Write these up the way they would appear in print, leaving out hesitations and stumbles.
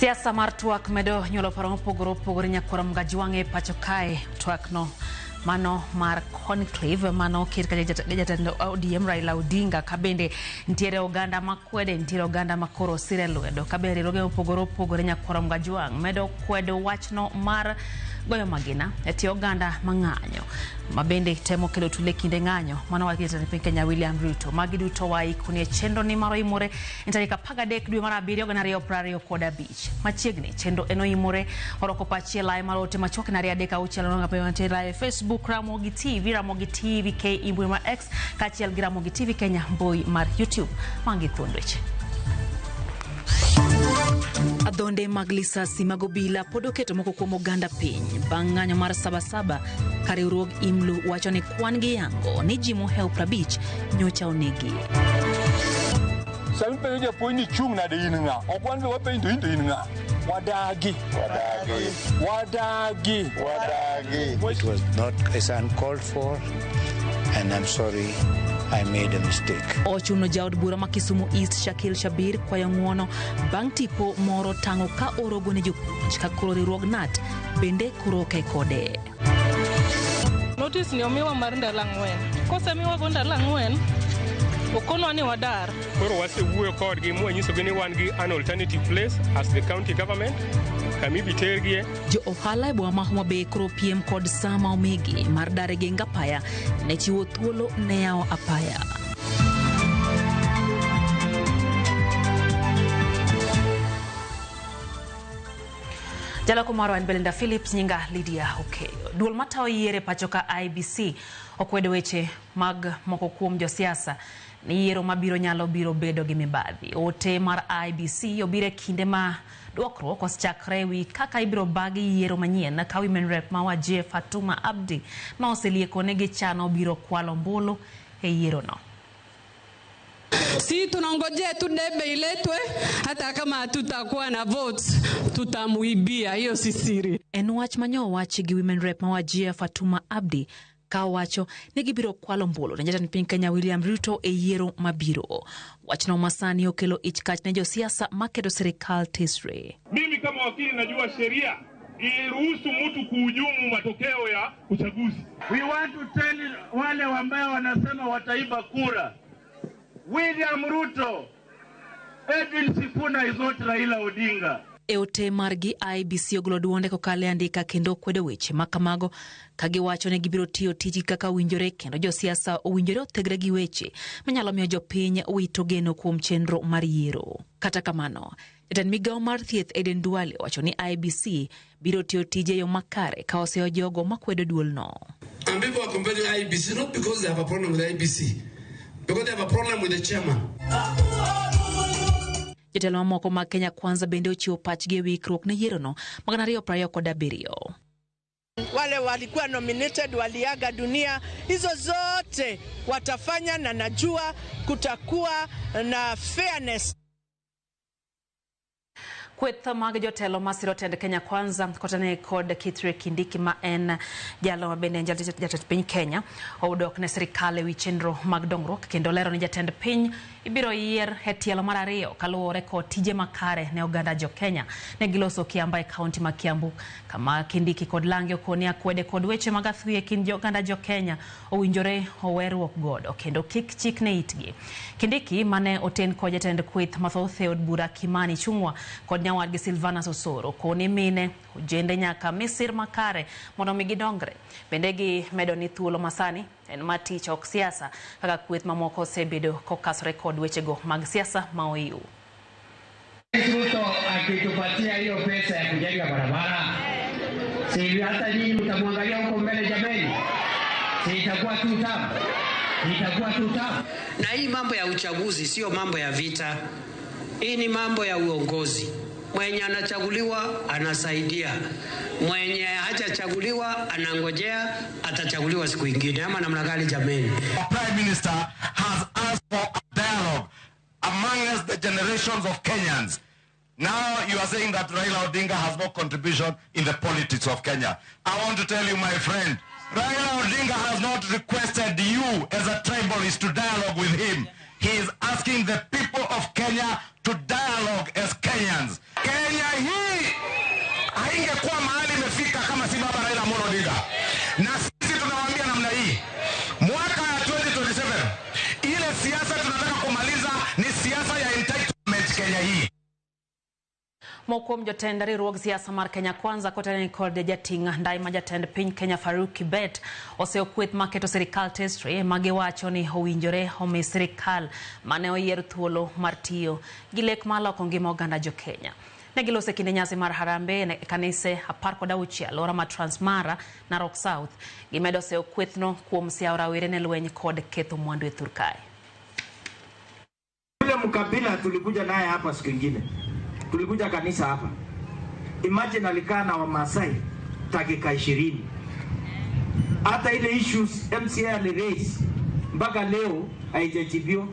Siasa mar twak medo nyuolo paro mopogore opogore nyakwar Mgajwang' e pacho kae. Twak no mano mar conclave mano oket ka jatend ODM Raila Odinga, ka bende nitiere oganda makwede, nitiere oganda makoro sire lwedo, ka bende riwruoge mopogore opogore nyakwar Mgajwang' medo kwedo wachno mar goyo magina e tie oganda mang'anyo ma bende temo kelo tule kinde ng'anyo. Mano wach jatend piny Kenya William Ruto. Magi duto waikoni e chenro ni mar oimore e tarik 13 dwe mar 7 2025. Machiegni chenro en oimore oroko pachi e lai mar ote machuok en 2 3 6 4 7 7 live Facebook Ramogi TV, Ramogi TV KE mbui mar X kaachiel gi Ramogi TV Kenya mbui mar YouTube. Magi thuond weche. Adhonde mag lisasi mag obila pod oketo moko kuom oganda piny bang' ng'anyo mar Sabasaba ka riwruog IMLU wacho ni kwan gi yango ni ji mohewo 50 nyocha onegi. Sami penjo japuonj ni chung' nade in ng'a? Ok wan be wapenjo to in to in ng'a? Wadagi. Wadagi. Wadagi. Wadagi. It was not, it's uncalled for, and I'm sorry I made a mistake. Ochuno jaod bura ma Kisumu East Shakil Shabir kwayo ng'uono bang' tipo moro tang'o ka orogo ne jopuonj ka koro riwruog KNUT bende koro oke kode. Notice ni omiwa mar ndalo 4. Kosemiwa go ndalo 4, okonwa ni wadar. Koro wasewuoyo kodgi mwanyisogi ni wan gi an alternative place as the county government kama ibitergie. Jo ohala e boma ma Homa Bay koro piem kod saa ma omigi mar dar e geng apaya ne chiwo thuolo ne yawo apaya. Jaloko marwa en Belinda Phillips, nyinga Lydia Okeyo. Duol matayo yiero e pacho ka IEBC okwedo weche mag moko kuom josiasa ni yiero mabiro nyalo biro bedo gi mibadhi. Ote mar IEBC obiro e kinde ma dwokruok osechakre ewi kaka ibiro bagi yiero manyien ka Women Rep ma Wajir Fatuma Abdi ma oselieko ni gichano biro kwalo ombulu e yiero no. Si tunangojea tu debe iletwe, hata kama hatutakuwa na votes tutamuibia, hiyo si siri. En wach manyo owachi gi Women Rep ma Wajir Fatuma Abdi ka owacho ni gibiro kwalo ombulu ne jatend piny Kenya William Ruto e yiero mabiro. Wachno masani okelo ich kach ne josiasa maketo sirikal tesre. Mimi kama wakili najua sheria iruhusu mtu kuhujumu matokeo ya uchaguzi. We want to tell wale ambao wanasema wataiba kura, William Ruto, Edwin Sifuna is not Raila Odinga. E ote margi IEBC ogolo duonde kokalo e andika kendo kwedo weche ma kamago ka giwacho ni gibiro tiyo tijgi kaka owinjore kendo josiasa owinjore othegre gi weche manyalo miyo jopiny wito geno kuom chenro mar yiero. Kata kamano, jatend migawo mar thieth Eden Duale owacho ni IEBC biro tiyo tije e yo makare ka oseyo jogo makwedo duolno. And people are complaining IEBC not because they have a problem with IEBC, because they have a problem with the chairman. Jotelo mamoko mag Kenya Kwanza bende ochiwo pachgi e wi ikruok ne yierono mag 2027. Wale walikuwa nominated waliaga dunia, hizo zote watafanya, na najua kutakuwa na fairness. Kweth mag jotelo masiro tend Kenya Kwanza kotene kod Kithure Kindiki ma en jalo ma bende en jatend piny Kenya odok ne sirikal ewi chenro mag dongruok kendo lero ni jatend piny ibiro yier e tielo mar 2 kaluwore kod tije makare ne oganda jo Kenya. Ne giloso Kiamba e kaunti ma Kiambu kama Kindiki kod Lange okoni akwede kod weche mag athuye e kind oganda jo Kenya owinjore oweruok godo kendo kik chikne itgi. Kindiki mane oten kod jatend kweth mathoth e od bura Kimani Ichung'wa kod nyawadgi Silvanus Osoro koni mine ojende nyaka misir makare mondo mi gidongre. Bende gimedo ni thuolo masani en mar tich ok siasa kaka kweth mamoko osebedo kokasore kod wechego mag siasa ma oiw. Ruto akitupatia hiyo pesa ya kujenga barabara, si hata nyinyi mtamwangalia huko mbele jameni? Si itakuwa tu tamu? Itakuwa tu tamu. Na hii mambo ya uchaguzi sio mambo ya vita. Hii ni mambo ya uongozi. Mwenye anachaguliwa anasaidia, mwenye hajachaguliwa anangojea atachaguliwa siku ingine, ama namna gani jameni? Our Prime Minister has asked for a dialogue among us, the generations of Kenyans. Now you are saying that Raila Odinga has no contribution in the politics of Kenya. I want to tell you, my friend, Raila Odinga has not requested you as a tribalist to dialogue with him. He is asking the people of of Kenya to dialogue as Kenyans. Kenya hii haingekuwa mahali imefika kama si baba Raila Amolo Odinga. Na sisi tunawaambia namna hii, mwaka ya 2027 ile siasa tunataka kumaliza ni siasa ya entitlement Kenya hii. Moko kuom jotend riwruog siasa mar Kenya Kwanza kotenore kod jating' ndai ma jatend piny Kenya Farouk Kibet oseyo kweth maketo sirikal tesre magiwacho ni owinjore omi sirikal mane oyier thuolo mar tiyo gi lek mar loko ngima oganda jo Kenya. Ne giloso e kinde nyasi mar harambee e kanise 16 alwora ma Transmara, Narok South. Gimedo seyo kwethno kuom siawo rawere ne lweny kod ketho mwandu e thur kae. Yule mkabila tulikuja naye hapa siku ingine, tulikuja kanisa hapa. Imagine alikaa na Wamasai dakika 20. Hata ile issues MCA aliraise mpaka leo haijajibiwa,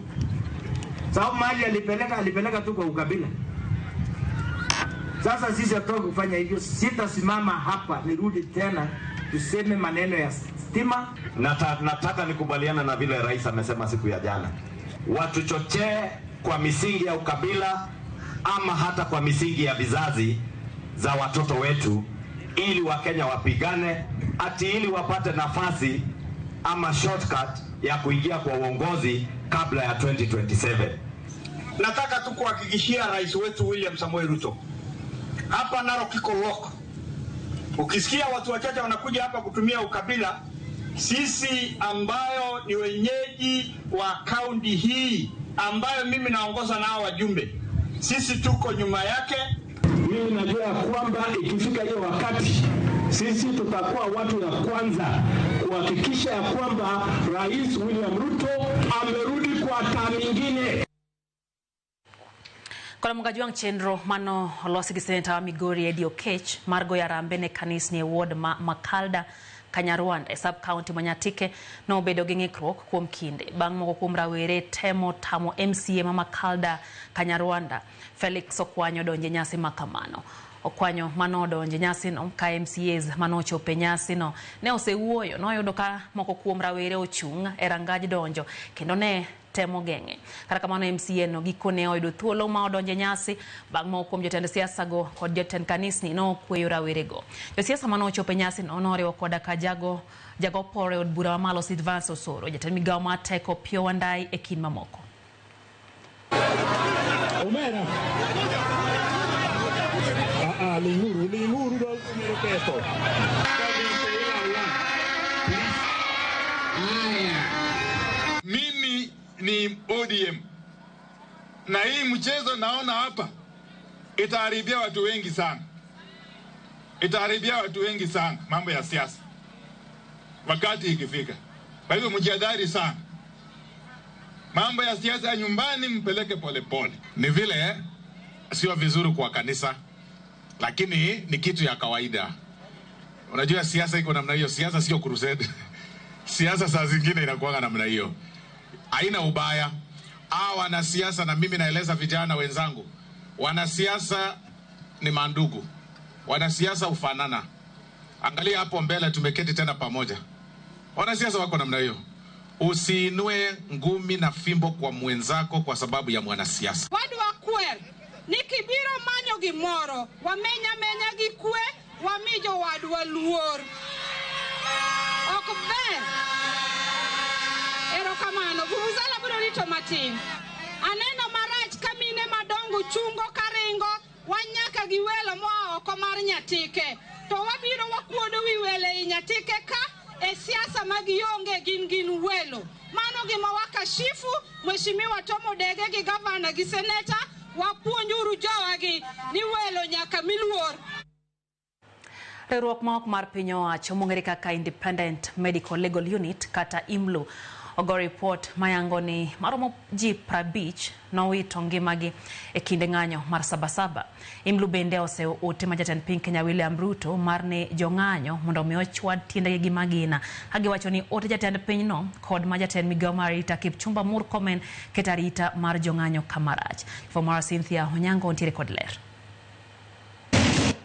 sababu mali alipeleka tu kwa ukabila. Sasa sisi hatuwezi kufanya hivyo. Sitasimama hapa nirudi tena tuseme maneno ya stima. Nataka nikubaliana na vile rais amesema siku ya jana, watuchochee kwa misingi ya ukabila ama hata kwa misingi ya vizazi za watoto wetu, ili Wakenya wapigane ati ili wapate nafasi ama shortcut ya kuingia kwa uongozi kabla ya 2027. Nataka tu kuhakikishia rais wetu William Samoei Ruto, hapa Narok iko lock. Ukisikia watu wachache wanakuja hapa kutumia ukabila, sisi ambayo ni wenyeji wa kaunti hii ambayo mimi naongoza nao wajumbe, sisi tuko nyuma yake. Mimi najua ya kwamba ikifika hiyo wakati sisi tutakuwa watu ya kwanza kuhakikisha ya kwamba Rais William Ruto amerudi kwa term nyingine. Kod Karamogi chenro mano olosi gi seneta wa Migori Eddie Okech mar goyo harambee ne kanisni e ward ma Makalda Kanyarwanda e sub county ma Nyatike nobedo gi ng'ikruok kuom kinde bang' moko kuom rawere temo tamo MCA ma Makalda Kanyarwanda Felix Okwanyo donje nyasi makamano. Okwanyo manodonje nyasino ka MCAs manochopo e nyasino ne osewuoyo noyudo ka moko kuom rawere ochung' e rangaj donjo kendo ne temo geng'e. Kata kamano MCA no gikone oyudo thuolo ma odonje nyasi bang' moko kuom jotend siasa go kod jotend kanisni nokweyo rawerego. Josiasa manochopo e nyasino noriwo koda ka jago poro e od bura mamalo Silvanus Osoro, jatend migawo mar teko Opiyo Wandayi e kind mamoko. Omera. Linguru do ketho. Mimi ni ODM na hii mchezo naona hapa itaharibia watu wengi sana, itaharibia watu wengi sana mambo ya siasa wakati ikifika. Kwa hivyo mjihadhari sana, mambo ya siasa ya nyumbani mpeleke polepole. Ni vile sio vizuri kwa kanisa, lakini ni kitu ya kawaida. Unajua siasa iko namna hiyo, siasa sio crusade. Siasa saa zingine inakuwa namna hiyo, haina ubaya. Hawa wanasiasa, na mimi naeleza vijana wenzangu, wanasiasa ni mandugu, wanasiasa hufanana. Angalia hapo mbele tumeketi tena pamoja, wanasiasa wako namna hiyo. Usiinue ngumi na fimbo kwa mwenzako kwa sababu ya mwanasiasa. Wadwa kwer ni kibiro manyo gimoro, wamenya menya gi kwe, wamijo wadwa luor. Ok ber. Erokamano, vuvuzela biro rito matin. Aneno marach ka mine madongo chungo karingo, wanyaka gi welo moa oko mar Nyatike. To wabiro wakuodo wi welo ei Nyatike ka e siasa magionge gin welo. Mano gima wakashifu Mheshimiwa Tom Odege gi gavana gi seneta, wapuonjuru jowagi ni welo nyaka miluor. Riwruok ma ok mar piny owacho mong'ere kaka Independent Medical Legal Unit kata IMLU ogo ripot mayango ni maromo ji 50 nowito ngimagi e kinde ng'anyo mar Sabasaba. IMLU bende oseyo ote ma jatend piny Kenya William Ruto mar ne jong'anyo mondo mi ochwad tiendegi gi magina, kagiwacho ni ote jatend pinyno kod ma jatend migawo mar arita Kipchumba Murkomen keto arita mar jong'anyo kamarach. Fomara Cynthia Onyango ntiere kod ler.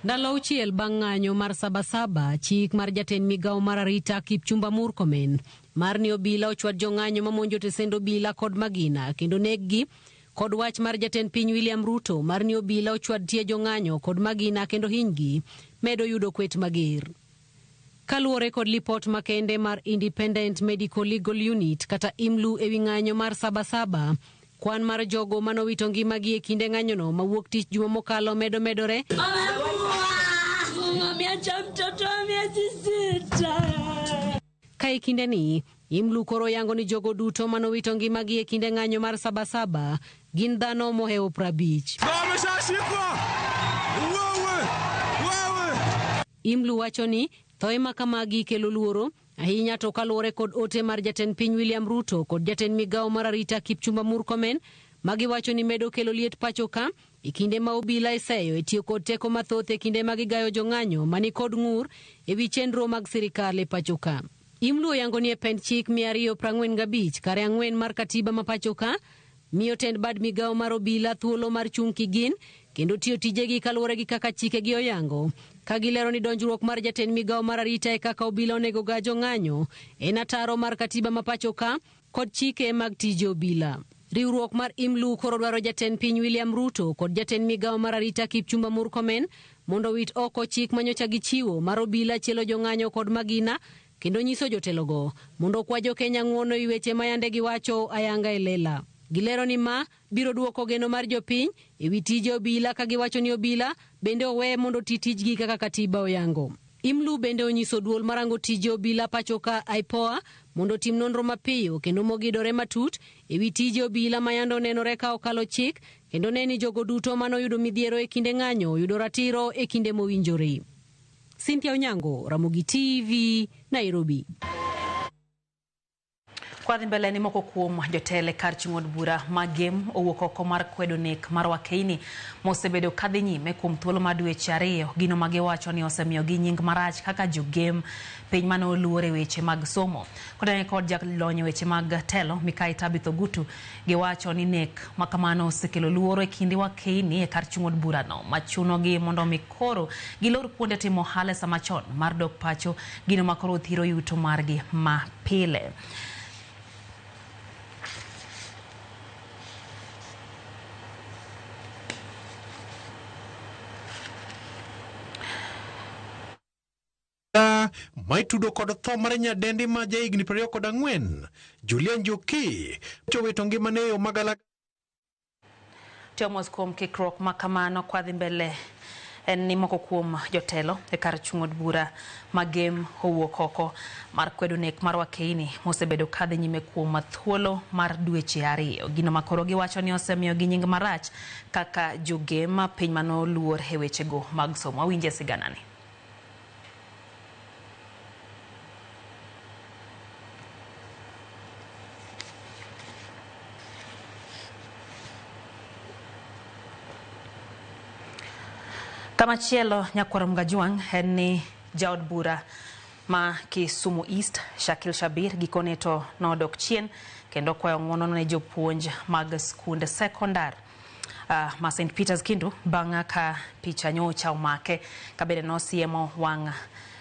Ndalo 6 bang' ng'anyo mar Sabasaba, chik mar jatend migawo mar arita Kipchumba Murkomen mar ni obila ochwad jong'anyo mamonjo tesend obila kod magina kendo neggi kod wach mar jatend piny William Ruto mar ni obila ochwad tie jong'anyo kod magina kendo hinygi medo yudo kwet mager. Kaluwore kod lipot makende mar Independent Medical Legal Unit kata IMLU ewi ng'anyo mar Sabasaba, kwan mar jogo manowito ngimagi e kinde ng'anyono mawuok tich juma mokalo medo medore. Ameacha mtoto wa miezi 6. Ka e kindeni, IMLU koro yango ni jogo duto manowito ngimagi e kinde ng'anyo mar Sabasaba gin dhano mohewo 50. IMLU wacho ni thoe ma kamagi kelo luoro ahinya to kaluwore kod ote mar jatend piny William Ruto kod jatend migawo mar arita Kipchumba Murkomen magiwacho ni medo kelo liet pacho ka e kinde ma obila iseyo e tiyo kod teko mathoth e kinde ma gigayo jong'anyo mani kod ng'ur e wi chenro mag sirikal e pacho ka. IMLU oyango ni e pend chik 245 kare 4 mar katiba ma pacho ka miyo tend bad migawo mar obila thuolo mar chung' kigin kendo tiyo tijegi kaluwore gi kaka chikegi oyango, ka gilero ni donjruok mar jatend migawo mar arita e kaka obila onego ga jong'anyo en ataro mar katiba ma pacho ka kod chike mag tije obila. Riwruok mar IMLU koro dwaro jatend piny William Ruto kod jatend migawo mar arita Kipchumba Murkomen mondo owit oko chik manyocha gichiwo mar obila chielo jong'anyo kod magina kendo nyiso jotelogo mondo okwa jokenya ng'uono e weche ma yande giwacho ayanga e lela. Gilero ni ma biro duoko geno mar jopiny e wi tije obila ka giwacho ni obila bende owe mondo oti tijgi kaka katiba oyango. IMLU bende onyiso duol marango tije obila pacho ka IPOA mondo otim nonro mapiyo kendo mogidore matut e wi tije obila ma yande onenore ka okalo chik kendo ne ni jogo duto manoyudo midhiero e kinde ng'anyo oyudo ratiro e kinde mowinjore. Cynthia Onyango, Ramogi TV, Nairobi. Kwadhi mbele ni moko kuom jotelo kar chung' od bura ma Gem owuok oko mar kwedo nek mar Wakeini mosebedo kadhi nyime kuom thuolo mar dweche 2, gino ma giwacho ni osemiyogi nying marach kaka jogem piny mane oluor e weche mag somo. Kodane kod jalony e weche mag telo Mikai Tabitha Ogutu, giwacho ni nek ma kamano osekelo luoro e kinde Wakeini e kar chung' od burano machunogi mondo mi koro gilor kuonde timo ohala sama chon mar dok pacho, gino ma koro thiro yuto margi ma pile. Maitudo kod tho mar nyadendi ma jahigni 24 Julian Njoki owito ngimane e yo magala. Tiyo kuom kikruok ma kamano kwadhi mbele en ni moko kuom jotelo e kar chung' od bura ma Gem owuok oko mar kwedo nek mar Wakeini mosebedo kadhi nyime kuom thuolo mar dweche 2, gino ma koro giwacho ni osemiyogi nying marach kaka jogem piny manoluor e wechego mag somo. Awinje siganani. Kamachielo nyakwar Mgajwang' en ni jaod bura ma Kisumu East Shakil Shabir gikone to nodok chien kendo kwayo ng'uono ne jopuonj mag skunde sekondar ma St. Peters Kindu bang' ka picha nyocha omake kabende nosiemo wang'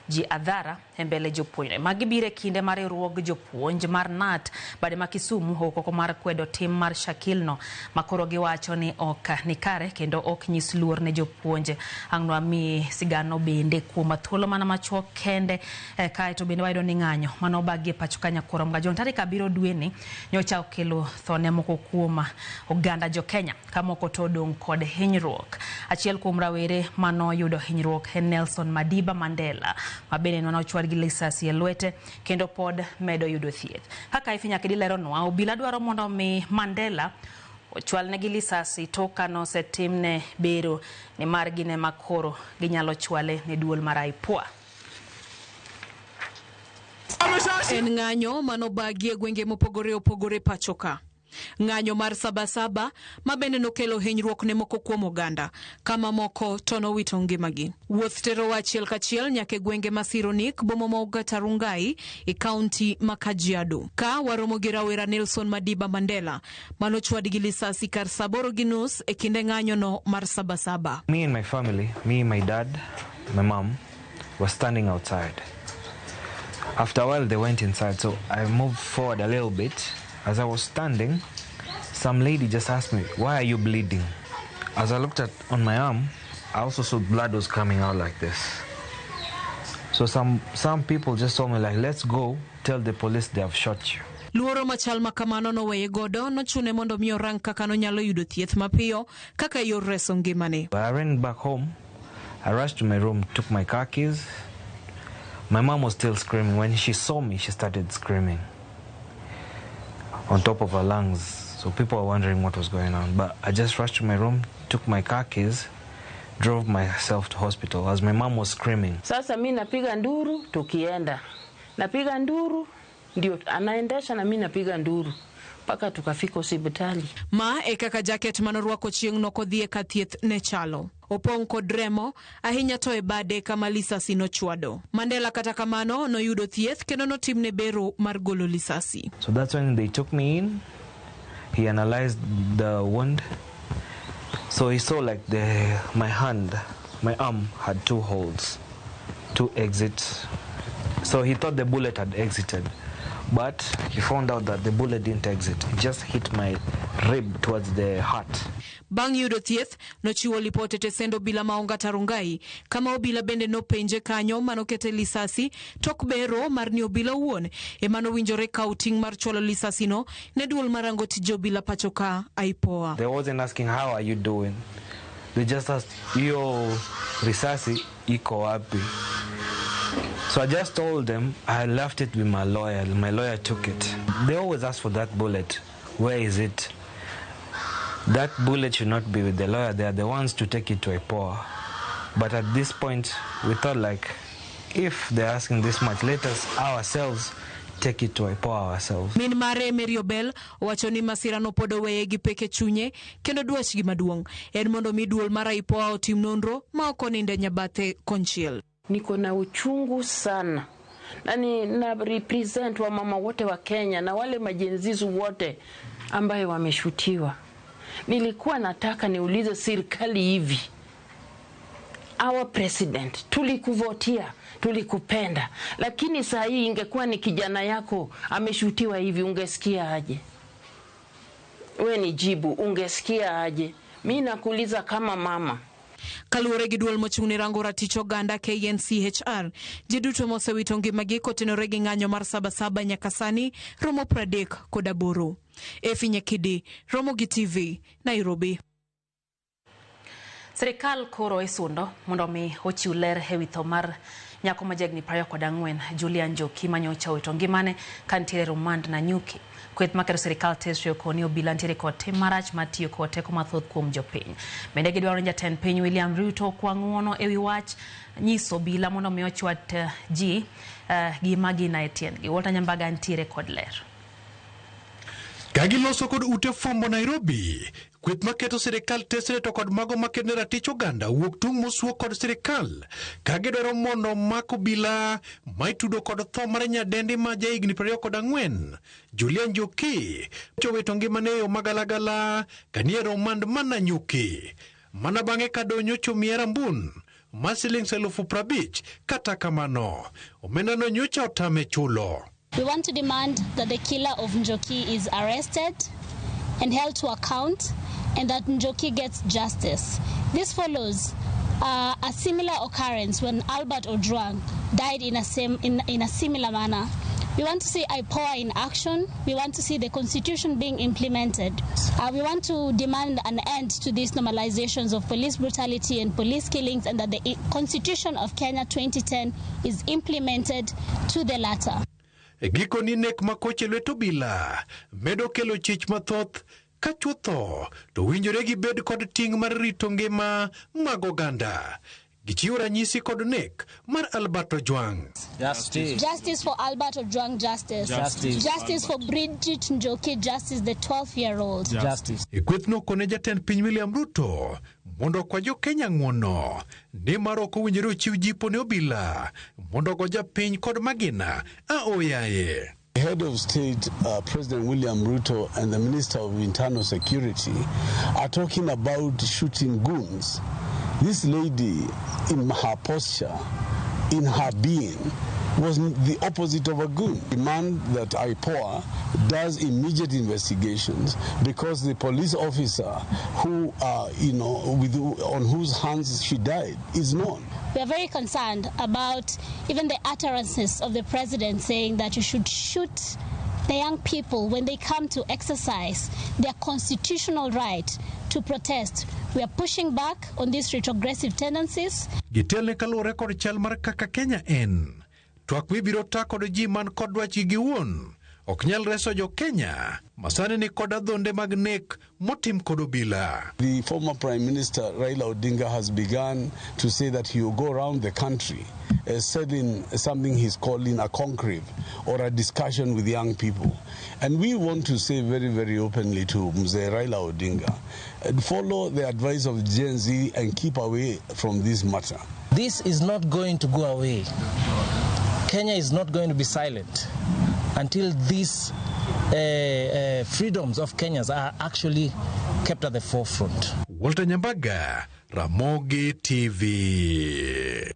ji adhara e mbele jopuonjre. Magi biro e kinde mar riwruog jopuonj mar KNUT bade ma Kisumu owuok mar kwedo tim mar Shakil no makoro giwacho ni ok ni kare kendo ok nyis luor ne jopuonje. Ang' nwami sigano bende kuom thuolo mana machuok kende kaeto bende wayudo ni ng'anyo manobagi e pacho ka Nyakwar Mgajwang' tarik 7 dweni nyocha okelo tho ne moko kuom oganda jo Kenya ka moko to odong' kod hinyruok. Achiel kuom rawere manoyudo hinyruok en Nelson Madiba Mandela ma bende nochwad gi lisasi e lwete kendo pod medo yudo thieth. Kaka Ife Nyakedi leronwa, obila dwaro mondo mi Mandela ochwalnegi lisasi tok ka nosetimne bero ni mar gin ema koro ginyalo chwale ne duol mar IPOA. En ng'anyo manobagi e gwenge mopogore opogore pacho ka. Ng'anyo mar Sabasaba ma bende nokelo hinyruok ne moko kuom oganda, kama moko to nowito ngimagi. Wuoth terowa achiel kachiel nyaka e gwenge ma Sironik, boma ma Ugata Rongai e kaunti ma Kajiado. Ka waromo gi rawera Nelson Madiba Mandela manochwad gi lisasi kar 8:30 e kinde ng'anyono mar Sabasaba. Me and my family, me, my dad, my mom, were standing outside. After a while they went inside, so I moved forward a little bit. As I was standing, Some lady just asked me, "Why are you bleeding?" As I looked at on my arm, I also saw blood was coming out like this. So some people just told me like, "Let's go tell the police they have shot you." Luoro machal ma kamano noweye godo nochune mondo mi orang kaka nonyalo yudo thieth mapiyo kaka yor reso ngimane. I ran back home. I rushed to my room, took my car keys. My mom was still screaming. When she saw me, she started screaming on top of her lungs. So people were wondering what was going on. But I just rushed to my room, took my car keys, drove myself to hospital as my mom was screaming. Sasa mi napiga nduru tukienda, napiga nduru ndio anaendesha na mi napiga nduru mpaka tukafika hospitali. Ma e kaka jaket manorwako chieng' nokodhi e ka thieth ne chalo. Opong' kod remo ahinya to e bade kama lisasi nochwado. Mandela kata kamano noyudo thieth kendo notimne bero mar golo lisasi. So that's when they took me in. He analyzed the wound. So he saw like my hand, my arm had two holes, two exits. So he thought the bullet had exited. But he found out that the bullet didn't exit. It just hit my rib towards the heart. Bang' yudo thieth, nochiwo lipot e tesend obila ma Ongata Rongai, kama obila bende nopenje kanyo manokete lisasi tok bero mar ni obila owuon ema nowinjore kawo ting' mar chwalo lisasino ne duol marango tije obila pacho ka IPOA. They wasn't asking how are you doing. They just asked, "Yo, risasi iko wapi?" So I just told them I left it with my lawyer. My lawyer took it. They always ask for that bullet. Where is it? That bullet should not be with the lawyer. They are the ones to take it to IPOA. But at this point, we thought like, if they're asking this much, let us ourselves take it to IPOA ourselves. Min mare Mary Obel owacho ni masirano pod oweye gi pek e chunye kendo dwachgi maduong' en mondo mi duol mar IPOA otim nonro ma ok oninde nyabathe konchiel. Niko na uchungu sana na na represent wa mama wote wa Kenya na wale majenzizu wote ambaye wameshutiwa. Nilikuwa nataka niulize serikali hivi, our president, tulikuvotia, tulikupenda, lakini saa hii ingekuwa ni kijana yako ameshutiwa hivi, ungesikia aje? We ni jibu, ungesikia aje? Mi nakuuliza kama mama. Kaluwore gi duol mochung' ne rango ratich oganda KNCHR, ji duto mosewito ngimagi kotenore gi ng'anyo mar Sabasaba nyaka sani romo 38. Efi Nyakidi, Romogi TV, Nairobi. Sirikal koro isundo mondo mi ochiw ler ewi tho mar nyako ma jahigni 24 Julia Njoki manyocha owito ngimane ka nitiere rumand Nanyuki. Kweth makero sirikal tesre okoni obila nitiere kod tim marach mar tiyo kod teko mathoth kuom jopiny. Bende gidwaro ni jatend piny William Ruto okwa ng'uono ewi wach nyiso obila mondo mi ochwad ji gima gina e tiendgi. Walter Nyambaga nitiere kod ler. Kagiloso kod ute fwambo Nairobi, kweth maketo sirikal tesre to kod mago makedo ne ratich oganda wuok tung' mosuo kod sirikal ka gidwaro mondo mak obila ma itudo kod tho mar nyadendi ma jahigni 24 Julia Njoki owito ngimane e yo magalagala kanie romand ma Nanyuki mana bang'e ka doho omiye rambun mar siling 50,000. Kata kamano omendano nyocha otame chulo. We want to demand that the killer of Njoki is arrested and held to account and that Njoki gets justice. This follows a similar occurrence when Albert Ojwang died in a similar manner. We want to see IPOA in action. We want to see the constitution being implemented. We want to demand an end to these normalizations of police brutality and police killings, and that the Constitution of Kenya 2010 is implemented to the letter. Gikoni nek makoche lwet obila medo kelo chich mathoth ka chutho to winjore gibed kod ting' mar rito ngima mag oganda. Gichiwo ranyisi kod nek mar Albert Ojwang. Justice. Justice for Albert Ojwang, justice. Justice. Justice for Bridget Njoki, justice, the 12-year-old. Justice. E kwethno okone jatend piny William Ruto mondo okwa jo-Kenya ng'uono nimar ok owinjore ochiw jipo ne obila mondo ogo japiny kod magina aoyaye. The head of state, President William Ruto, and the Minister of Internal Security are talking about shooting goons. This lady, in her posture, in her being, was the opposite of a goon. Demand that IPOA does immediate investigations, because the police officer who, on whose hands she died is known. We are very concerned about even the utterances of the president saying that you should shoot the young people when they come to exercise their constitutional right to protest. We are pushing back on these retrogressive tendencies. Gitelne kaluwore kod chal mar kaka Kenya en. Twak mibiro ta kod ji man kod dwachgi giwuon ok nyal reso jo Kenya masani ni kod adhonde mag nek motim kod obila. The former Prime Minister Raila Odinga has begun to say that he will go around the country selling something he's calling a conclave or a discussion with young people. And we want to say very, very openly to Mzee Raila Odinga, follow the advice of Gen Z and keep away from this matter. This is not going to go away. Kenya is not going to be silent until these freedoms of Kenyans are actually kept at the forefront. Walter Nyambaga, Ramogi TV.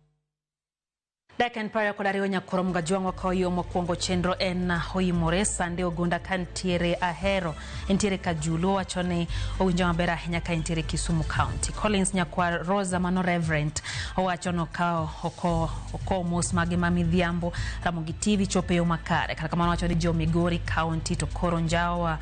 Dakika en 22 nyakoro mgajwang'wa ka oyo mokwongo chenro en oimore sande Ogunda ka ntiere Ahero entiere Kajulu wacho ni owinjo maber ahinya ka entiere Kisumu County. Collins Nyakwar Rosa mano Reverend owacho no ka oko mos mage ma midhiambo Ramogi TV chopo e yo makare. Kata kamano wacho ni jo Migori County to koro njawa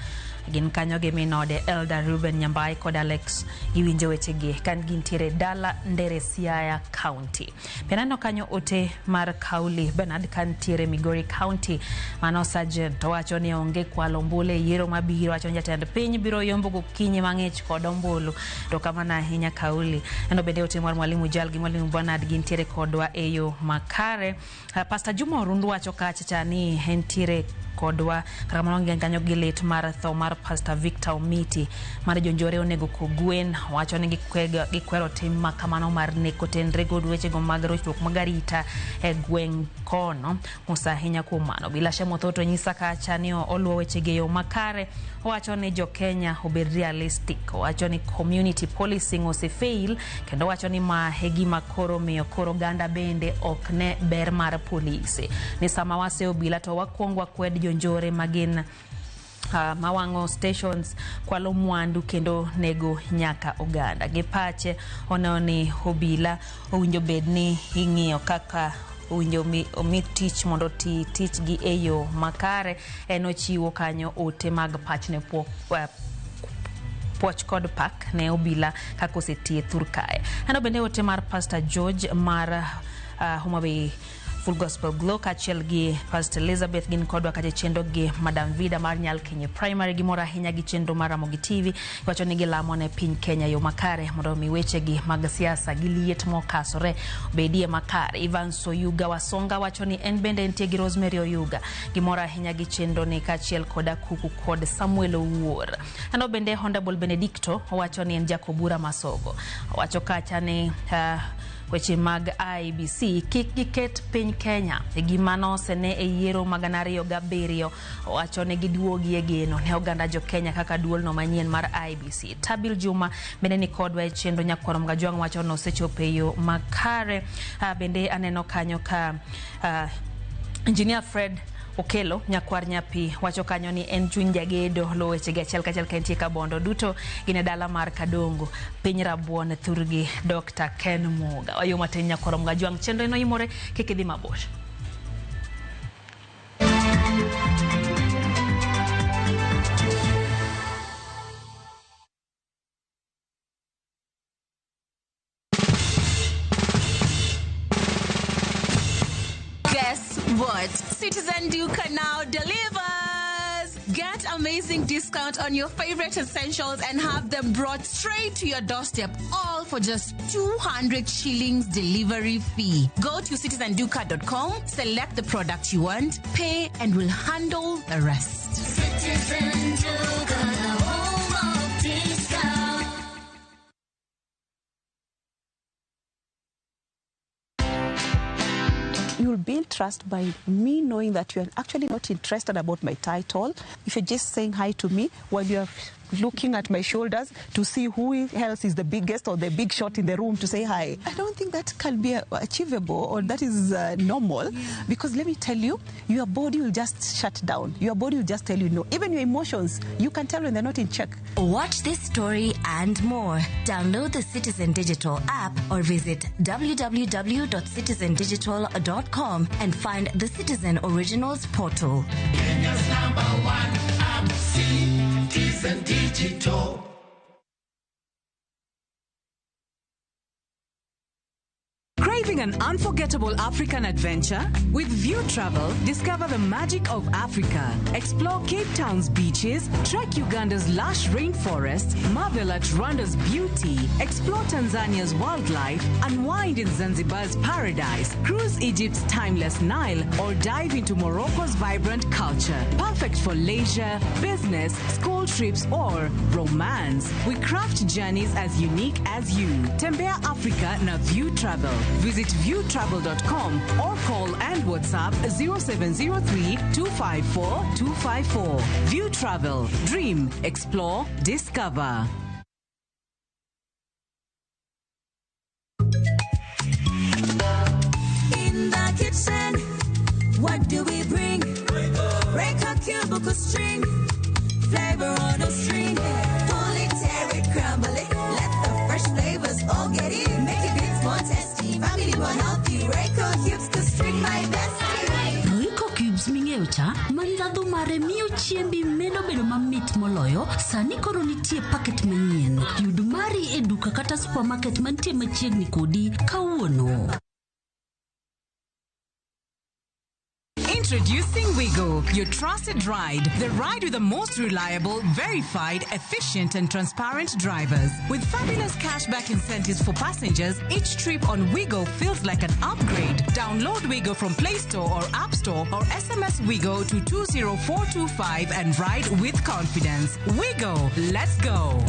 gin kanyo gi minode Elder Ruben Nyambai kod Alex giwinjo wechegi kan gintiere dala Ndere Siaya County. Penano kanyo ote mar Kauli Bernard kantiere Migori County mano Sergeant owacho ni onge kwalo ombulu e yiero mabiro, wacho ni jatend piny biro yombo gokinyi mang'ich kod ombulu. To kamano ahinya Kauli. Neno bende ote mar Mwalimu Jal gi Mwalimu Bernard gintiere kodwa e yo makare. Pastor Juma Orundu wacho kacha ni entiere kodwa kata kamano gin kanyo gi lit mar tho mar Pastor Victor Omiti mar jonjore onego kogwen, wacho ni gikwero tim makamano mar neko tenre kod wechego mag rochruok mag arita e gweng' kono. Musa ahinya kuom mano. Bilasha Mothoto nyisa kacha ni oluwo wechege e yo makare, owacho ni jo Kenya obed realistic, owacho ni community policing osefail kendo owacho ni ma e gima koro miyo koro oganda bende ok ne ber mar polise ni sama wase obila to wakwong wakwed jonjore magin mawang'o stations kwalo mwandu kendo nego nyaka oganda. Gi pache oneno ni obila owinjo bed ni ing'iyo kaka owinjo omi tich mondo oti tich gi e yo makare. En ochiwo kanyo ote mag pachne puoch kod pak ne obila kaka osetie thur kae. Aneno bende ote mar Pastor George mar Homa Bay Full Gospel Glow kaachiel gi Pastor Elizabeth gin kodwa kacha chenro gi Madam Vida mar Nyalkenye Primary. Gimor ahinya gi chenro mar Ramogi TV, wacho ni gilamo ne piny Kenya yo makare mondo mi wechegi mag siasa gi liet mokasore obedie makare. Ivan Soyuga Wasonga wacho ni en bende entie gi Rosemary Oyuga, gimor ahinya gi chenro ni kaachiel kod Akuku kod Samuel Owuor. Ano bende Honorable Benedicto wacho ni en Jakobura Masogo, wacho kacha ni weche mag IEBC kik giket piny Kenya e gima nosene e yiero mag 2007, owacho ni giduogi e geno ne oganda jo Kenya kaka duolno manyien mar IEBC. Tabil Juma bende ni kodwa e chenro. Nyakwaro Mgajwang' wacho ni osechopo e yo makare. Bende aneno kanyo ka Engineer Fred Okelo nyakwar nyapi wacho kanyo ni en chuny jagedo luwo wechegi achiel kachiel ka entie Kabondo duto gin e dala mar Kadongo piny Rabuon thurgi Dr. Ken Muga. Wayo matin nyakwaro Mgajwang' chenro eno imore kik idhi mabor. Guess what? Citizen Duka now delivers! Get amazing discount on your favorite essentials and have them brought straight to your doorstep, all for just 200 shillings delivery fee. Go to citizenduka.com, select the product you want, pay, and we'll handle the rest. Citizen Duka, the home of discount. You'll build trust by me knowing that you're actually not interested about my title. If you're just saying hi to me while you're looking at my shoulders to see who else is the biggest or the big shot in the room to say hi. I don't think that can be achievable or that is normal, because let me tell you, your body will just shut down. Your body will just tell you no. Even your emotions, you can tell when they're not in check. Watch this story and more. Download the Citizen Digital app or visit www.citizendigital.com and find the Citizen Originals portal. Kenya's number one app, Citizen Digital. Craving an unforgettable African adventure? With View Travel, discover the magic of Africa. Explore Cape Town's beaches, trek Uganda's lush rainforests, marvel at Rwanda's beauty, explore Tanzania's wildlife, unwind in Zanzibar's paradise, cruise Egypt's timeless Nile, or dive into Morocco's vibrant culture. Perfect for leisure, business, school trips, or romance. We craft journeys as unique as you. Tembea Africa na View Travel. Visit viewtravel.com or call and WhatsApp 0703 254 254. View Travel. Dream, explore, discover. In the kitchen, what do we bring? Break a cubicle string, flavor on a string. Pull it, tear it, crumble it. Let the fresh flavors all get in. Make it bits more tasty, family more healthy. Royco cubes to string my bestie. Royco cubes ming'eyo cha ma ndhadhu mare miyo chiembi medo bedo mamit moloyo sani koro nitie paket manyien. Yud mari e duka kata supermarket mantie machiegni kodi kawuono. Introducing Wigo, your trusted ride. The ride with the most reliable, verified, efficient, and transparent drivers. With fabulous cashback incentives for passengers, each trip on Wigo feels like an upgrade. Download Wigo from Play Store or App Store or SMS Wigo to 20425 and ride with confidence. Wigo, let's go.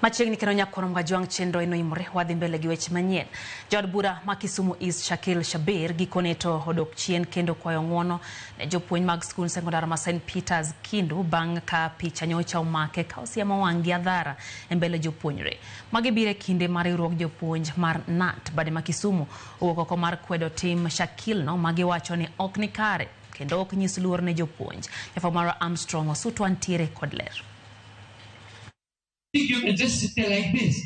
Machiegni kendo nyakono Mgajwang' chenro eno imore wadhi mbele gi weche manyien. Jaod bura ma Kisumu East Shakil Shabir gikone to odok chien kendo kwayo ng'uono ne jopuonj mag skul sekondar ma St Peters Kindu bang' ka picha nyocha omake ka osiemo wang' gi adhara e mbele jopuonjre. Magi biro e kinde mar riwruog jopuonj mar KNUT bade ma Kisumu owuok oko mar kwedo tim Shakil no magiwacho ni ok ni kare kendo ok nyis luor ne jopuonj. Jafwambo marwa Armstrong Osutwa ntiere kod ler. You can just sit there like this.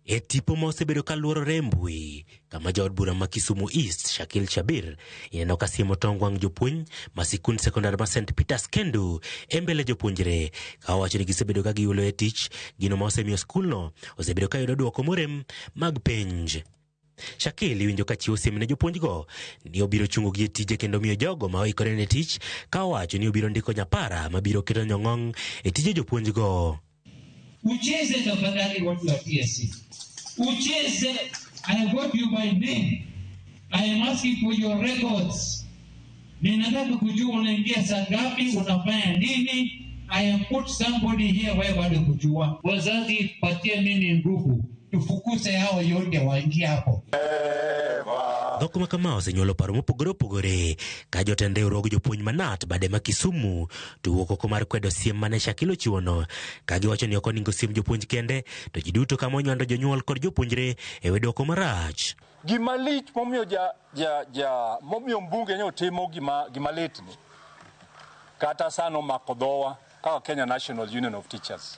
E tipo ma osebedo ka luorore e mbui kama jaod bura ma Kisumu East Shakil Shabir ineno ka siemo tong wang' jopuonj ma sikund sekondar ma St Peters Kendu e mbele jopuonjre ka owacho ni gisebedo ka giulo e tich gino ma osemiyo skulno osebedo ka yudo duoko morem mag penj. Shakil iwinjo ka chiwo siem ne jopuonjgo ni obiro chungo gi e tije kendo miyo jogo ma oikore ne tich ka owacho ni obiro ndiko nyapara mabiro keto nyong'ong e tije jopuonjgo. Ucheze tafadhali watu wa TSC. Ucheze, I have got you by name. I am asking for your records. Ninataka kujua unaingia saa ngapi, unafanya nini. I have put somebody here wewe bado kujua. Wazazi, patie mimi nguvu. Tufukuze hao yote waingie hapo. Dhok ma kama osenyuolo paro mopogore opogore ka jotend riwruog jopuonj ma KNUT bade ma Kisumu to wuok oko mar kwedo siem mane Shakil ochiwono ka giwacho ni ok onego siem jopuonj kende to ji duto kama onywando jonyuol kod jopuonjre e we dwoko marach. Gima lich momiyo ja momiyo mbunge nyo timo gima lit ni kata sano omako dhowa kaka Kenya National Union of Teachers.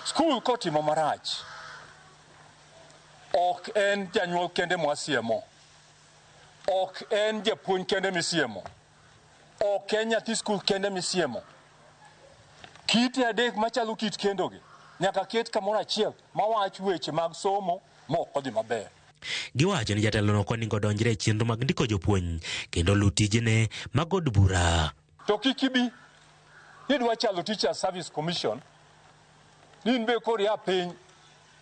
Skul kotimo marach ok en janyuol kende mwasiemo, ok en japuonj kende misiemo, ok en nyathi skul kende misiemo. Kite adek machalo kit kendogi nyaka ket kamoro achiel mawach weche mag somo mok odhi maber. Giwacho ni jatelono ok onego odonjre e chenro mag ndiko jopuonj kendo luw tijene mag od bura. To kik ibi nidwa chalo Teacher Service Commission ni in be koro ia piny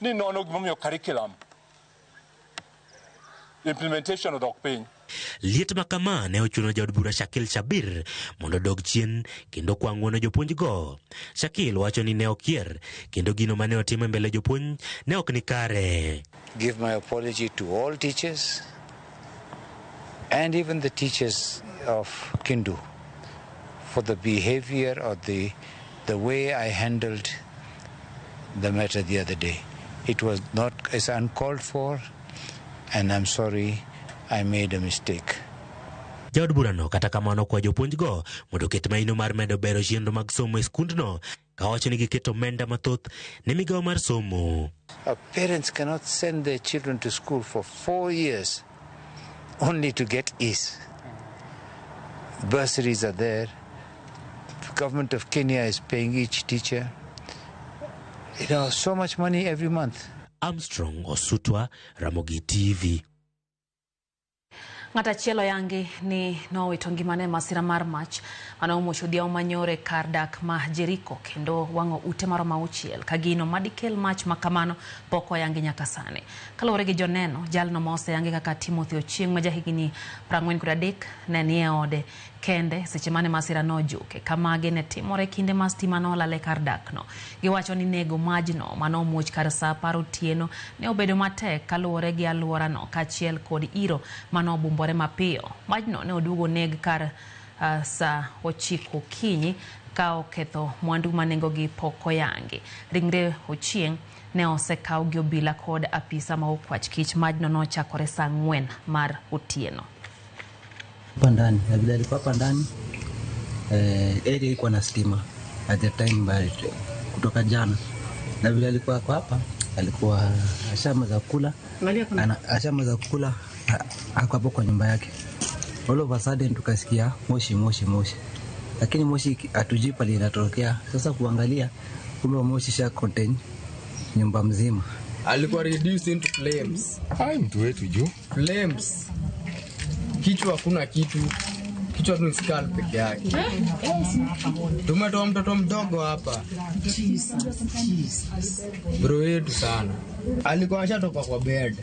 ni nono gimomiyo curriculum implementation odok piny. Liet ma kama ne ochuno jaod bura Shakil Shabir mondo odog chien kendo kwa ng'uono jopuonjgo. Shakil wacho ni ne okier kendo gino mane otimo e mbele jopuonj ne ok ni kare. Give my apology to all teachers and even the teachers of Kindu for the behavior or the way I handled the matter the other day. It was not, it's uncalled for, and I'm sorry I made a mistake. Jaod burano kata kamano kwa jopuonjgo mondo oket maino mar medo bero chenro mag somo e skundno kawacho ni giketo omenda mathoth ne migawo mar somo. Our parents cannot send their children to school for 4 years only to get E's. Bursaries are there. The government of Kenya is paying each teacher so much money every month. Armstrong Osutwa, Ramogi TV. Ng'at achiel oyangi ni nowito ngimane e masira mar mach mane omuoch odhiambo manyoro e kar dak ma Jericho kendo wang'o ute maromo 6 ka gino madikel mach makamano pok oyangi nyaka sani. Kaluwore gi joneno, jalno ma oseyangi kaka Timothy Ochieng' ma jahigni 43 ne ni e ode kende seche mane masira no ojuke. Kamagi ne timore kinde ma stima nolal e kar dak no. Giwacho ni nego majno mane omuoch kar saa 10 otieno ne obedo matek kaluwore gi alworano kaachiel kod iro mane obumbore mapiyo. Majno ne oduogo neg kar saa 9 okinyi ka oketho mwandu ma nengogi pok oyangi. Ringre Ochieng' ne osekaw gi obila kod apisa ma okwach kich. Majno nochakore saa 4 mar otieno. Hapa ndani na vile alikuwa hapa ndani, area iko na stima at the time, but kutoka jana, na vile alikuwa kwa hapa, alikuwa ashamaliza kula, ashamaliza kula, ako hapo kwa nyumba yake. All of a sudden tukasikia moshi, moshi, moshi, lakini moshi hatujui pale inatokea. Sasa kuangalia, kumbe moshi sha contain nyumba mzima. Alikuwa reduced into flames. Ai, mtu wetu jo. Flames. Kichwa hakuna kitu, kichwa tu ni skull peke yake. Tumetoa mtoto mdogo hapa, bro yetu sana. Alikuwa ashatoka kwa bed,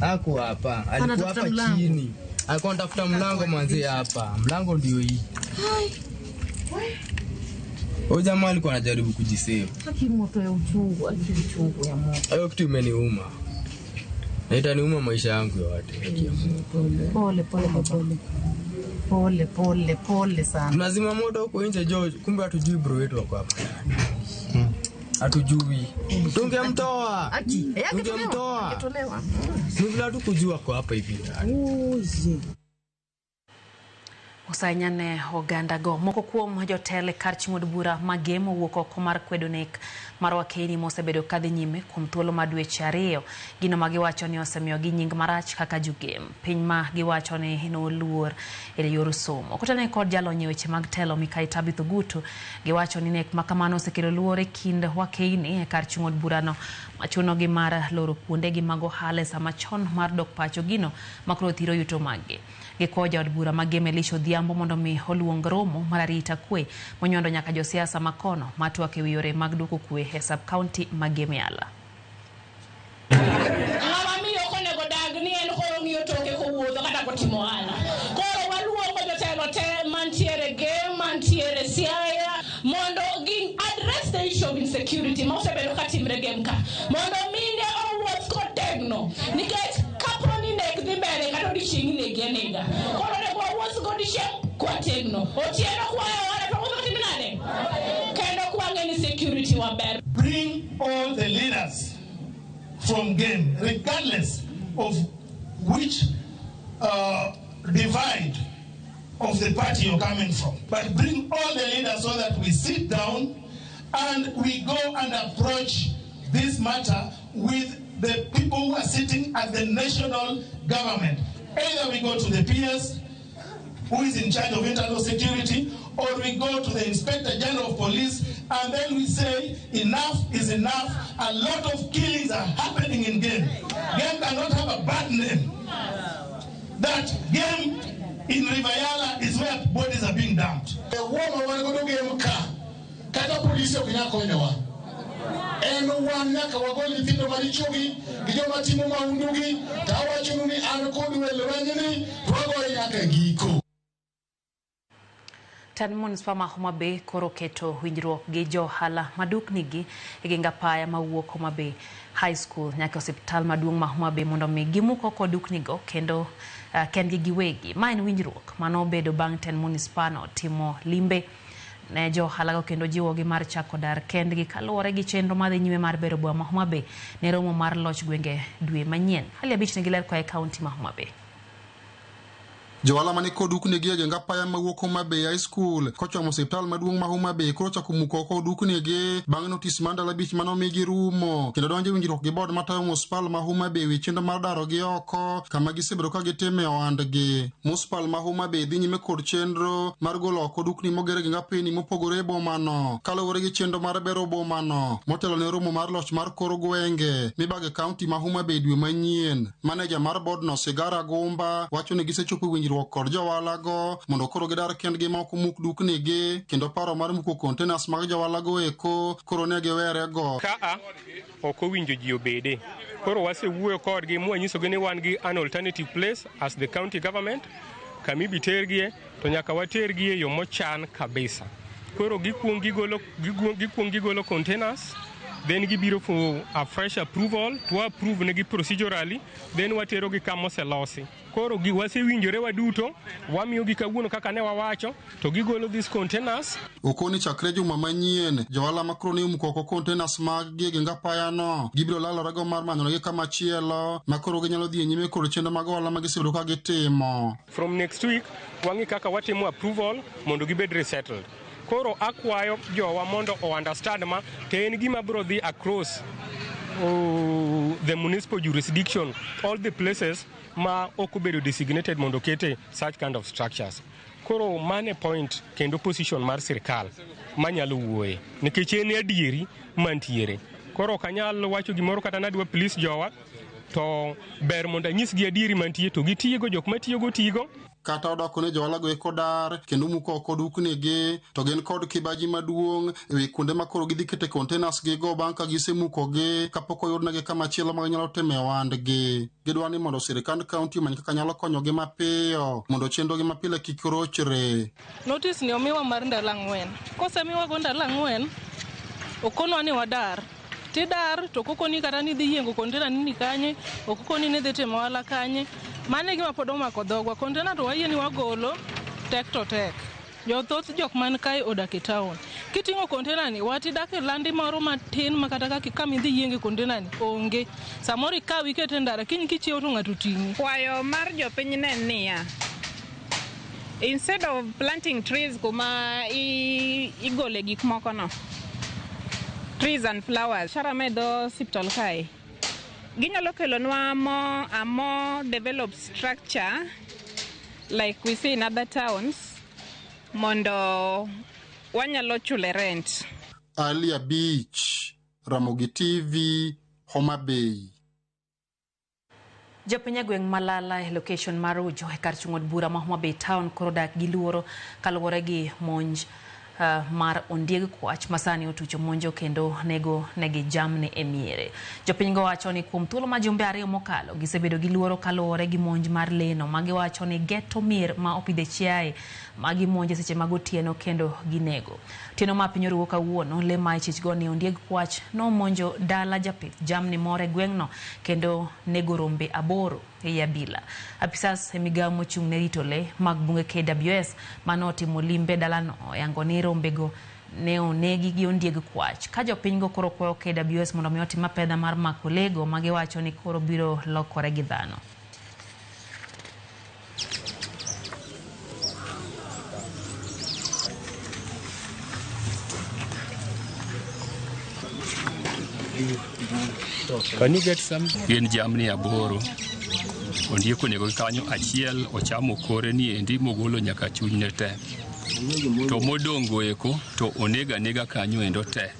hakuwa hapa, alikuwa hapa chini, alikuwa anatafuta mlango manzi hapa, mlango ndio hii. Huyu jamaa alikuwa anajaribu kujisave. Haki moto ya uchungu, haki uchungu ya moto. Hayo kitu imeniuma na itaniuma maisha yangu yote. Haki ya Mungu. Pole pole pole. Pole pole pole sana. Tunazima moto huko nje George, kumbe hatujui bro wetu wako hapa. Hatujui. Tungemtoa. Aki, Tungemtoa. Angetolewa. Ni vile hatukujua kwa hapa hivi ndani. Oye. Osainya ne oganda go. Moko kuom jotelo e kar chung'o od bura ma Gem owuok oko mar kwedo nek mar Wakeini mosebedo kadhi nyime kuom thuolo mar dweche 2. Gino ma giwacho ni osemiyogi nying marach kaka jogem. Piny ma giwacho ni noluor e yor somo. Kotenore kod jalony e weche mag telo Mikai Tabitha Ogutu, giwacho ni nek makamano osekelo luor e kind Wakeini e kar chung' od burano machunogi mar loro kuondegi mag ohala e sama chon mar dok pacho gino makoro thiro yuto maggi. Gikwayo jaod bura ma Gem Elisha Odhiambo mondo mi oluong romo mar arita kwe monywando nyaka josiasa makono matwak ewi yore mag duoko kwe e sub county ma Gem Yala. Ng'ama miyo ok onego dag ni en koro ng'iyo toke kowuotho kata kotimo ohala. Koro waluongo jotelo te mantiere Gem, mantiere Siaya mondo gi address the issue of insecurity ma osebedo ka timre Gem ka. Mondo mine owuoth kotegno nikech kapo ni nek dhi mbele kata odiochieng' inegi anega. Koro onego wawuoth godiochieng' kwategno. Otieno kwayo ohala to wawuotho katimo nade? Kendo kwang'e ni security waber. Bring all the leaders from Gem, regardless of which divide of the party you're coming from. But bring all the leaders so that we sit down and we go and approach this matter with the people who are sitting at the national government. Either we go to the PS, who is in charge of internal security, or we go to the Inspector General of Police, and then we say enough is enough. A lot of killings are happening in Gem. Gem cannot have a bad name. That Gem in River Yala is where bodies are being dumped. Wuoma wan godo Gem ka kata polisi ok nyal konyowa en. wan nyaka wagol nyithindo marichogi gi joma timo mahundugi, to awachonu ni an kodu e lwenyni, to wagoye nyaka e giko. Tend Manispaa ma Homa Bay koro keto winjruok gi jo ohala maduknigi e geng apaya mawuok Homa Bay High School nyaka osiptal maduong' ma Homa Bay mondo mi gimuk oko duknigo kendo kendgi giwegi. Ma en winjruok manobedo bang' tend manispaa no timo limbe ne jo ohalago kendo jiwogi mar chako dar kendgi kaluwore gi chenro madhi nyime mar bero boma ma Homa Bay ne romo mar loch gwenge dwe manyien. Hali abich nigi ler koa e kaunti ma Homa Bay. Johala mane kod duknigi e geng apaya mawuok Homa Bay High School kochomo osiptal maduong' ma Homa Bay koro ochako muko oko duknigi bang' notis mar ndalo 5 mane omigi rumo kendo donjo e winjruok gi board matayo municipal ma Homa Bay wi chenro mar darogi oko kama gisebedo ka gitime ohandgi. Municipal ma Homa Bay dhi nyime kod chenro mar golo oko dukni moger e geng apeni mopogore e bomano kaluwore gi chenro mar bero bomano motelo ne romo mar loch mar kor gwenge mibago e kaunti ma Homa Bay dwe manyien. Maneja mar boardno Sigara Gumba wacho ni gisechopo winjruok kod jowalago mondo koro gidar kendgi ma ok omuk duknigi kendo paro mar muko containers mag jowalago eko koro ne giwerego. Kaa ok owinjo ji obede. Koro wasewuoyo kodgi mwanyisogi ni wan gi an alternative place as the county government kama ibi tergie to nyaka watergie e yo mochan kabisa. Koro gikuong gigolo containers, then gibiro for a fresh approval to approve negi procedurally, then waterogi kama oselosi. Koro wasewinjore waduto, wamiyogi kawuono kaka ne wawacho, to gigolo these containers. Okoni chakre juma manyien, johala ma koro ne omuko oko containers mag gi e geng apayano gibiro lalorego mar manyonegi kama chielo ma koro ginyalo dhi e nyime kod chenro mag ohala ma gisebedo ka gitimo. From next week, wang'i kaka watimo approval mondo gibed resettled. Koro akwayo jowa mondo o understand ma to en gima biro dhi across the municipal jurisdiction, all the places ma ok obedo designated mondo okete such kind of structures. Koro mane point kendo position mar sirkal manyalo wuoye nikech en adieri mantiere. Koro ok anyal wacho gimoro kata nadwa please jowa to ber mondo anyisgi adieri mantie to gitigo jok matiyogo tigo. Kata odoko ni johalago eko dar kendo muko oko duknigi to gin kod kibaji maduong' e wi kuonde ma koro gidhi kete containers gigo bang' ka gisemukogi kapok oyudnegi kama chielo ma ginyalo time ohandgi. Gidwa ni mondo sirikand kaunti omany kaka nyalo konyogi mapiyo mondo chenrogi mapile kik rochre. Notice ni omiwa mar ndalo 4. Kosemiwa go ndalo 4, okonwa ni wadar. Tidar to kokoni kata ni dhi yiengo container ni kanye, okokoni ni dhi timo ohala kanye. Mano e gima pod omako dhogwa. Container to wayie ni wagolo, tek to tek. Jothoth jok man kae odak e town. Kiting'o container ni, wat idak e landi moro matin ma kata kama idhi yienge container ni onge. Samoro ikaw ikete e ndara, kiny kichiewo to ng'ato oting'i. Kwayo mar jopiny ne en niya, instead of planting trees kuma igole gik moko no, trees and flowers, shara ma e dho osiptal kae, ginyalo kelonwa a more developed structure like we see in other towns mondo wanyalo chule rent. Alia Beach, Ramogi TV, Homa Bay. Jopiny e gweng' Malala e location mar Ujo e kar chung' od bura ma Homa Bay town koro dak gi luoro kaluwore gi monj mar ondieg kwach masani otucho monjo kendo nego negi jamni e miere. Jopiny go wacho ni kuom thuolo ma jumbe 2 mokalo gisebedo gi luoro kaluwore gi monj mar leno ma giwacho ni geto mier ma opidhe chiaye ma gimonjo seche mag otieno kendo ginego. Otieno ma piny oruwo kawuono, le ma ichich go ni ondieg kwach nomonjo dala japith jamni moro e gweng'no kendo nego rombe 8 ei abila. Apisas e migawo mochung' ne rito le mag bunge KWS manotimo limbe dalano oyango ni rombego ne onegi gi ondieg kwach. Ka jopiny go koro kwayo KWS mondo mi otim apedha mar mako lego ma giwacho ni koro biro lokore gi dhano. Can you get some? Gin jamni 8. Ondiek onego gi kanyo achiel ochamo kore ni endi mogolo nyaka chunyne te. To modongo eko to onego anega kanyo endo te.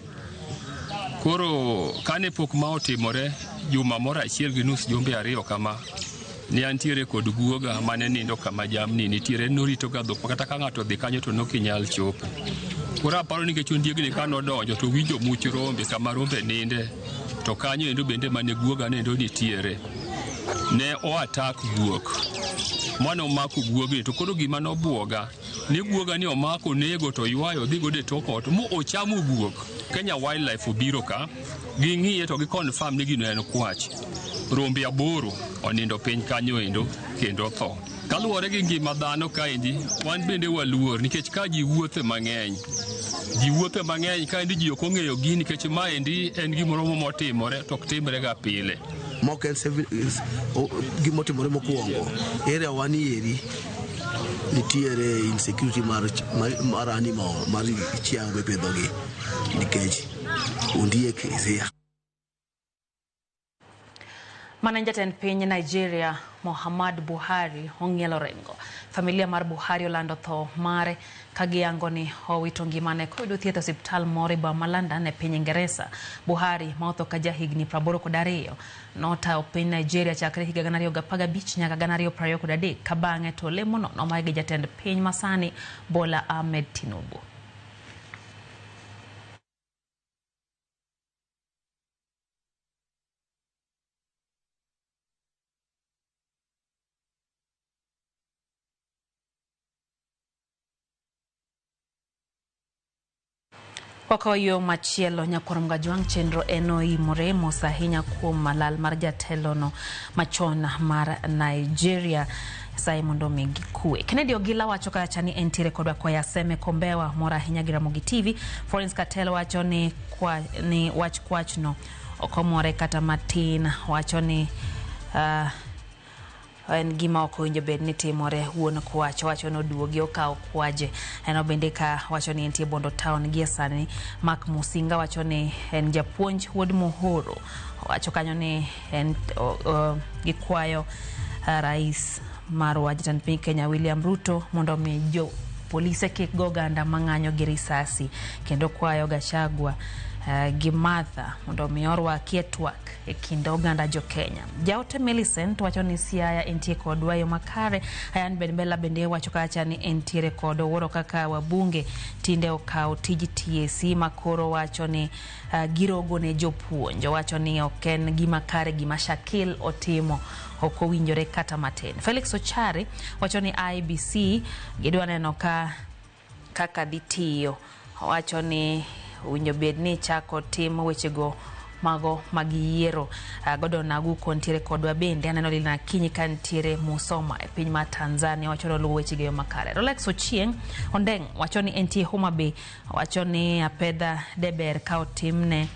Koro kane pok ma otimore juma moro 1.5 jumbe 2 kama ne antiere kod guoga mane nindo kama jamni nitiere norito ga dhok kata ka ng'ato odhi kanyo to nok inyal chopo. Koro aparo nikech ondiegni ka nodonjo to winjo much rombe kama rombe ninde to kanyo endo bende mane guoga nendo nitiere. Ne o attack guok. Mane omako guogni to koro gima nobuoga ni guoga ni omako nego to ywayo dhi godo e tok ot mo ochamo guok. Kenya Wildlife obiro ka ging'iye to gi confirm ni gino en kwach. Rombe 8 onindo piny kanyo endo kendo tho. Kaluwore gi ngima dhano kaendi, wan bende waluor nikech ka ji wuothe mang'eny. Ji wuothe mang'eny kaendi ji ok ong'eyo gini nikech maendi en gimoro motimore to ok timre ga pile. Mok en gimotimore mokwongo. Area wa ni eri nitiere insecurity mar animal mar chiayo mipidhogi nikech ondiek is here. Mana jatend piny Nigeria Muhammad Buhari ong'ielo rengo. Familia mar Buhari olando tho mare ka giyango ni owito ngimane koyudo thieth e osiptal moro e boma ma London e piny Ingeresa. Buhari ma otho ka jahigni 82 notayo piny Nigeria chakre higa 2015 nyaka 2023 ka bang'e to lemono nomaye gi jatend piny masani Bola Ahmed Tinubu. Wakawo yo machielo nyakwar Mgajwang' chenro en oimore mos ahinya kuom lal mar jatelono machon mar Nigeria Nyasaye mondo omigi kwe. Kennedy Ogila wacho kacha ni entiere kodwa koya Seme Kombewa mor ahinya gi Ramogi TV. Florence Katel wacho ni, ni wach kwachno ok omore kata matin. Wacho ni en gima ok owinjo bed ni timore. Wuon kwach wacho ni oduogi okaw kwaje. En bende ka wacho ni entie Bondo Town gie sani. Mark Musinga wacho ni en japuonj wuod Muhuru. Wacho kanyo ni en gikwayo rais marwa jatend piny Kenya William Ruto mondo omi jo polise kik go oganda mang'anyo gi risasi kendo kwayo Gachagua gi Martha mondo omi orwakie twak e kind oganda jo Kenya. Jaote Millicent wacho ni Siaya entie kodwa yo makare. Ayan Ben Bella bende wacho kacha ni entiere kod owuoro kaka wabunge tinde okawo tij TSC makoro wacho ni girogo ne jopuonj. Owacho ni ok en gima kare gima Shakil otimo, ok owinjore kata matin. Felix Ochari wacho ni IBC gidwa neno ka kaka dhi tiyo. Owacho ni owinjo bed ni chako tim wechego mago mag yiero. Gordon Aguko nitiere kodwa bende. Aneno Lina Akinyi ka nitiere Musoma e piny mar Tanzania, wacho ni oluwo wechego e yo makare. Rolex Ochieng Ondeng wacho ni entie Homa Bay, wacho ni apedha deber ka otimne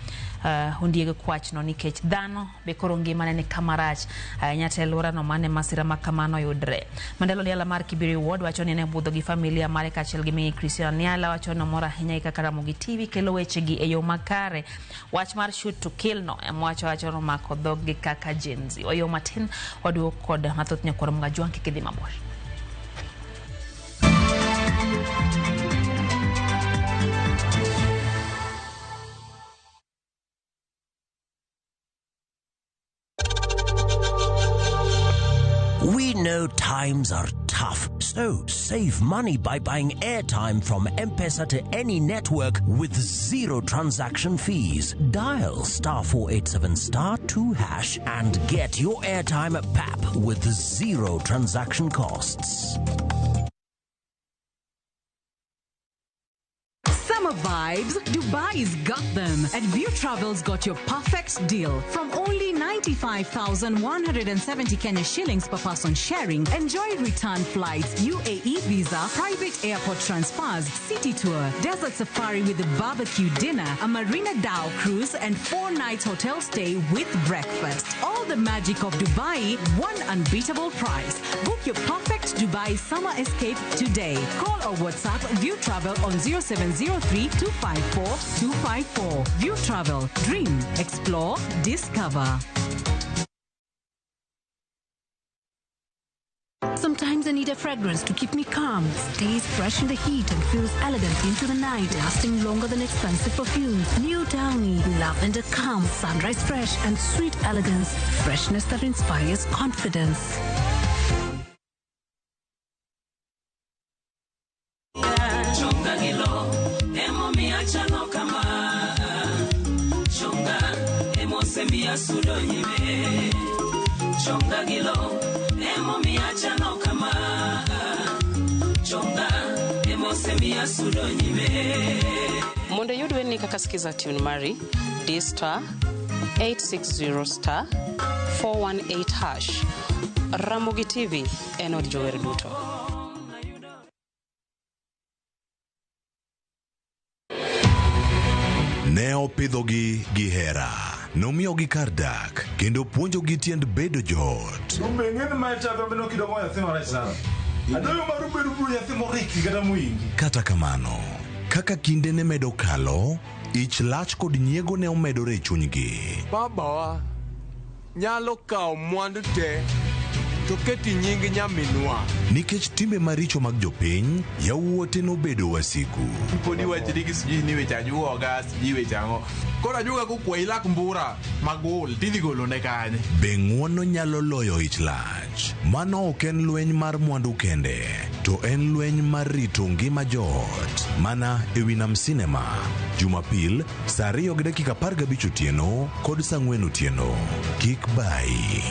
ondieg kwachno nikech dhano be koro ngimane ni kama rach ahinya to e alworano mane masira ma kamano yudre. Mandelo Niala mar Kibiri Ward wacho ni ne budho gi familia mare kaachiel gi Mingi Christian Niala wacho ni omor ahinya gi kaka Ramogi TV kelo wechegi e yo makare. Wach mar shoot to kill no ema wacho nomako dhoggi kaka Gen Z. Wayo matin waduogo kod mathoth nyakwar Mgajwang' kik idhi mabor. We know times are tough, so save money by buying airtime from M-Pesa to any network with zero transaction fees. Dial *487*2# and get your airtime at PAP with zero transaction costs. Summer vibes, Dubai's got them. At View Travel's got your perfect deal. From only 95,170 Kenya shillings per person sharing, enjoy return flights, UAE visa, private airport transfers, city tour, desert safari with a barbecue dinner, a Marina Dhow cruise, and 4-night hotel stay with breakfast. All the magic of Dubai, one unbeatable price. Book your perfect Dubai summer escape today. Call or WhatsApp View Travel on 0703 254 254. View Travel. Dream, explore, discover. Sometimes I need a fragrance to keep me calm, stays fresh in the heat and feels elegant into the night, lasting longer than expensive perfumes. New Downy, lavender calm, sunrise fresh and sweet elegance. Freshness that inspires confidence. Emosemiya sudo nyime. Chonga gi lo emomiyo achano kama. Chonga emosemiya sudo nyime. Mondo iyud werni kaka Skiza tune mari, di star 860 star 418 hash. Ramogi TV en od jower duto. Ne opidhogi gi hera, nomiyogi kar dak, kendo puonjogi tiend bedo joot. Kumbe ing'e ni mae chadho bende ok idongo nyathi marach sana. Adoyo maru bedo buru nyathi morikni kata moingi. Kata kamano, kaka kinde ne medo kalo, ich lach kod nyiego ne omedore e chunygi. Babawa nyalo kawo mwandu te to keti nying nyaminwa. Nikech timbe maricho mag jopiny, yawuote nobedo wasigu. Pod iwachri gi sijui ni weche ajuoga, sijui weche ang'o. Koro ajuoga kokwayi lak mbura magul tidhi golone kanye? Be ng'wono nyalo loyo ich lach? Mano ok en lweny mar mwandu kende, to en lweny mar rito ngima joot. Mana e wi Nam Cinema, Jumapil saa 2:15 otieno kod saa 4 otieno. Kik bayi.